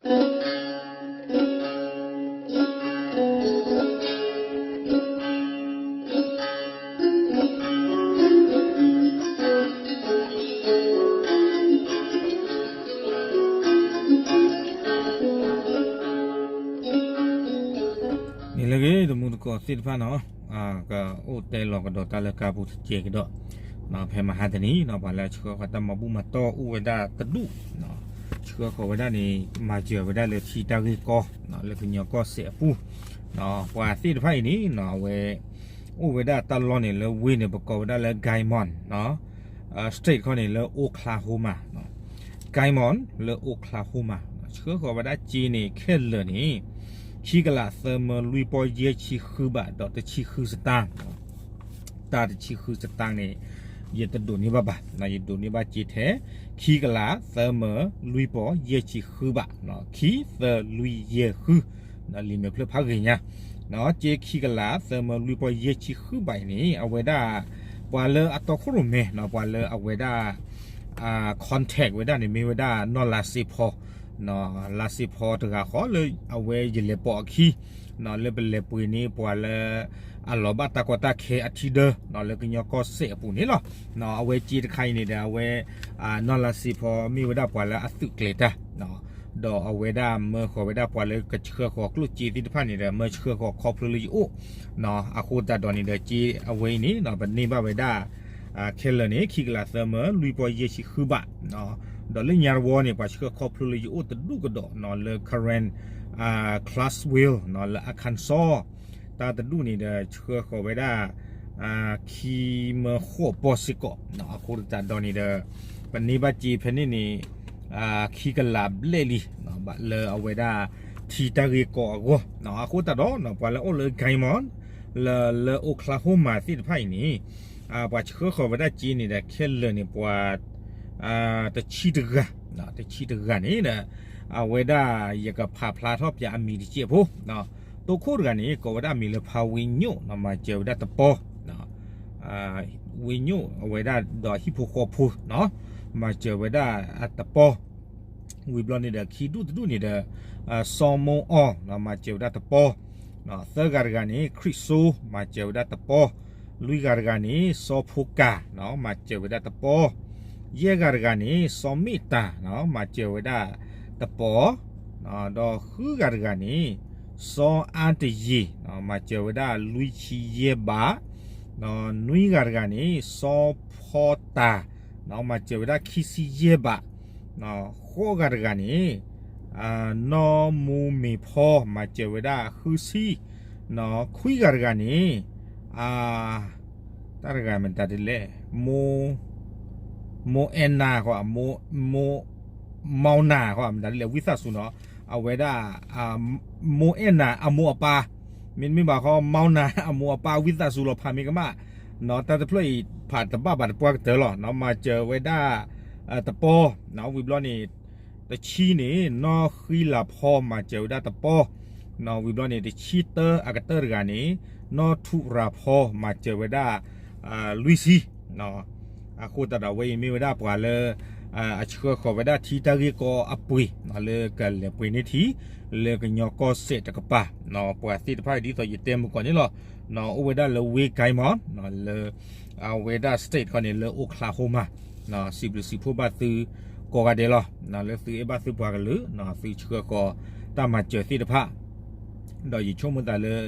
န့ၣ်လၢအဂ့ၢ် တမူတကိးသ့ၣ်တဖၣ်နီၤ, ကအိၣ်တဲလီၤကဒီးတၢ်လၢကါပူၤတစဲးကဒီး, ဖဲမဟါတနံၤနီၤ ပှၤလၢဆှၢဃီၤတၢ်မၤဘူၣ်မၤတီၢ်အိၣ်ဝဲဒၣ်တဒူၣ်, ဆှၢဃီၤဝဲဒၣ်န့ၣ် မၤစၢၤဝဲဒၣ်လၢထံတၢ်ဂ့ၢ်ကီ လၢကညီကီၢ်စဲၣ်အပူၤ, ပှၤသ့ၣ်တဖၣ်အံၤန့ၣ်နီၤ အဝဲ အိၣ်ဝဲဒၣ်တၢ်လီၢ်န့ၣ်လၢဝ့ၢ်န့ၣ် ပကိးဝဲဒၣ်လၢ Guymon State ခီန့ၣ်လၢ Oklahoma, Guymon လၢ Oklahoma, ဆှၢဃီၤဝဲဒၣ်စ့န့ၣ် ခဲလၢာ်န့ၣ် ခံကလးသၢမၢလွံၢ်ပီၢ်ယဲၢ်ဆံဃုဘး ဒီးတဆံဃုစတၢၣ်, တၢ်တဆံဃုစတၢၣ်န့ၣ် ယတဒိးန့ၢ်ဘၣ်ဘၣ်, ယဒိးန့ၢ်ဘၣ်စ့ထဲ ခံကလးသၢမၢလွံၢ်ပီၢ်ယဲၢ်ဆံဃုဘး, ခံသၢလွံၢ်ယဲၢ်ဃု, လံာ်မဲာ်ဖျၢၣ်ဖးဂ့ၤညါ, စ့ခံကလးသၢမၢလွံၢ်ပီၢ်ယဲၢ်ဆံဃုဘးအံၤန့ၣ် အဝဲဒၣ် ပှၤလၢအတီခိၣ်ရိၣ်မဲနီၤ ပှၤလၢအဝဲဒၣ် contact ဝဲဒၣ်န့ၣ် မ့ၢ်ဝဲဒၣ်နီၢ်လါစ့ဖီ, လါစ့ဖီတဂၤဃီလၢအဝဲယလဲၤပိာ်အခံ လၢပလဲၤပှ့ၤန့ၢ် ပှၤလၢအလီၤဘၣ်တၢ်ကီတၢ်ခဲအထံဒၢ လၢကညီကီၢ်စဲၣ်အပူၤန့ၣ်လီၤ. အဝဲစ့တခါအံၤန့ၣ်ဒီး အဝဲ နီၢ်လါစ့ဖီမ့ၢ်ဝဲဒၣ်ပှၤလၢအသုးကျဲၤတၢ် ဒီးအဝဲဒၣ်မၢဃီၤဝဲဒၣ်ပှၤလၢကဆှၢဃီၤကျိၣ်စ့သ့ၣ်တဖၣ်န့ၣ်ဒီး မၢဆှၢဃီၤခီဖျိလၢယအိၣ်, အဃိသတးဒီးန့ၣ်ဒီး စ့အဝဲအံၤန့ၣ် ပန့ၢ်ဘၣ်ဝဲဒၣ် ခဲလၢာ်န့ၣ် ခံကလးသၢမၢလွံၢ်ပီၢ်ယဲၢ်ဆံဃုဘး, ဒီးလၢညါတဝီန့ၣ် ပှၤဆှၢခီဖျိလၢယအိၣ်တဒူၣ်ကဒီး လၢ Corinth, Clarksville လၢ Arkansas တၢ်တဒူၣ်န့ၣ်ဒီး ဆှၢဃီၤဝဲဒၣ် ခံမၢဃိးပီၢ်စ့ၢ်ကီး, အဃိသတးဒီးန့ၣ်ဒီး ပန့ၢ်ဘၣ်စ့ဖဲန့ၣ်န့ၣ် ခံကလးဘျဲၣ်လံ လၢအဝဲဒၣ်ထံတၢ်ဂ့ၢ်ကီအဂီၢ်, အဃိသတးဒီး ပှၤလၢအိၣ်လၢ Guymon လၢ လၢ Oklahoma သ့ၣ်တဖၣ်အံၤန့ၣ် ပှၤဆှၢဃီၤဝဲဒၣ်စ့န့ၣ်ဒီး ခဲလၢာ်န့ၣ် ပှၤ တဆံတဂၤ, တဆံတဂၤန့ၣ်ဒီး အဝဲဒၣ်ယကဖးဖျါထီၣ်ပၠးအမံၤတစဲးဖိ, တိခိၣ်တဂၤန့ၣ် ကိးဝဲဒၣ်မံၤလၢဖါဝ့ညိၣ်နီၤ မၤစၢၤဝဲဒၣ်တပီၢ်, ဝ့ညိၣ်အဝဲဒၣ်ဒီးဟံၣ်ဖိဃီဖိနီၤ မၤစၢၤဝဲဒၣ်တပီၢ်, ဝံၤဘျီန့ၣ်ဒီး ခံဒူၣ်တဒူၣ်န့ၣ်ဒီး စီၤမိအီၣ်နီၤ မၤစၢၤဝဲဒၣ်တပီၢ်, သၢဂၤတဂၤန့ၣ် ခရံၣ်စိ မၤစၢၤဝဲဒၣ်တပီၢ်, လွံၢ်ဂၤတဂၤန့ၣ် စီၤဖိကၤနီၤ မၤစၢၤဝဲဒၣ်တပီၢ်, ယဲၢ်ဂၤတဂၤန့ၣ် စီၤမ့ၣ်တၤနီၤ မၤစၢၤဝဲဒၣ်တပီၢ်, ဒီးဃုဂၤတဂၤန့ၣ် စီၤအါတယံၤနီၤ မၤစၢၤဝဲဒၣ်လွံၢ်ဆံယဲၢ်ဘး, နွံဂၤတဂၤန့ၣ် စီၤဖီတၤနီၤ မၤစၢၤဝဲဒၣ်ခံဆံယဲၢ်ဘး, ဃိးဂၤတဂၤန့ၣ် နီၢ်မူမ့ၤဖီ မၤစၢၤဝဲဒၣ်ဃုဆံ, ခွံဂၤတဂၤန့ၣ် တၢ်တဂၤမတၤဒ်လဲၣ်, မိၢ်အဲၣ်နၤဃီ, မိၢ် မီၢ်နၤဃီ မတၤဒ်လဲၣ် ဝံသးစူၤနီၤ, အဝဲဒၣ် မိၢ်အဲၣ်နၤအမိၢ်အပၢ်, မ့တမ့ၢ်ဘၣ်ဃီ မီၢ်နၤအမိၢ်အပၢ် ဝံသးစူၤလီၤ ဖးမ့ၢ်ကမၣ်, တၢ်တဖျၢၣ်အံၤ ဖးတဘၣ်ဘၣ်တပှၢ်ကတၢၢ်လီၤ, မၤစၢၤဝဲဒၣ် တပီၢ်, ဝံၤဘျီန့ၣ် တဆံန့ၣ် နီၢ်ဃံလၤဖီ မၤစၢၤဝဲဒၣ်တပီၢ်, ဝံၤဘျီန့ၣ် တဆံတၢအကတၢၢ်တဂၤန့ၣ် နီၢ်ထူရၤဖီ မၤစၢၤဝဲဒၣ် လွံၢ်ဆံ, အဃိသတးဒီး အဝဲအံၤမ့ၢ်ဝဲဒၣ်ပှၤလၢ အဆှၢဃီၤဝဲဒၣ်ထံတၢ်ဂ့ၢ်ကီအပှ့ၤ လၢကလဲၤပှ့ၤန့ၢ်ထံ လၢကညီကီၢ်စဲၣ်တကပၤ, ပှၤသ့ၣ်တဖၣ်အံၤဒ်သိးယတဲမုၢ်ကီၢ်န့ၣ်လီၤ, အိၣ်ဝဲဒၣ်လၢဝ့ၢ် Guymon လၢ အဝဲဒၣ် state ခီန့ၣ်လၢ Oklahoma, စံးဘျုးစံးဖှိၣ်ဘၣ်သုကိးဂၤဒဲးလီၤ, လၢသုအဲၣ်ဘၣ်သုပှၤကလုာ် သုဆှၢဃီၤတၢ်မၤစၢၤသ့ၣ်တဖၣ် ဒီးယဆိကမိၣ်သးလၢ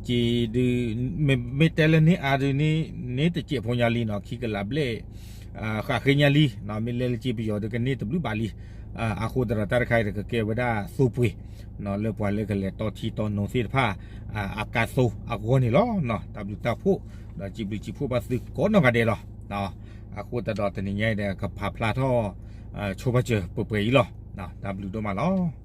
က့ဒုး မ့ၢ်တဲလၢန့ၢ်အါဒုး န့ၢ်တစဲးဖိညါလံနီၤ ခံကလးဘျဲၣ် ဃးဃ့ညါလံ, မ့ၢ်လဲၤလၢက့ပယီၤဒီးကန့ၢ်တဘျုးဘၣ်လံ, အဃိသတးဒီးတၢ်တခါအံၤဒီးကကဲဝဲဒၣ်သိပှ့ၤ လၢပှၤလၢကလဲၤတီထံတီနိသ့ၣ်တဖၣ် အကါသိအဂီၢ်န့ၣ်လီၤ. တၢ်ဘျုးတၢ်ဖှိၣ် ဒီးစံးဘျုးစံးဖှိၣ်ဘၣ်သုကိးနီၢ်ဂၤဒဲးလီၤ. အဃိသတးဒီးတနံၤညါအံၤဒီးကဖးဖျါထီၣ် ဆိပာ်စၢၤပှဲၤပှဲၤအံၤလီၤ. တၢ်ဘျုးဒိၣ်မးလီၤ.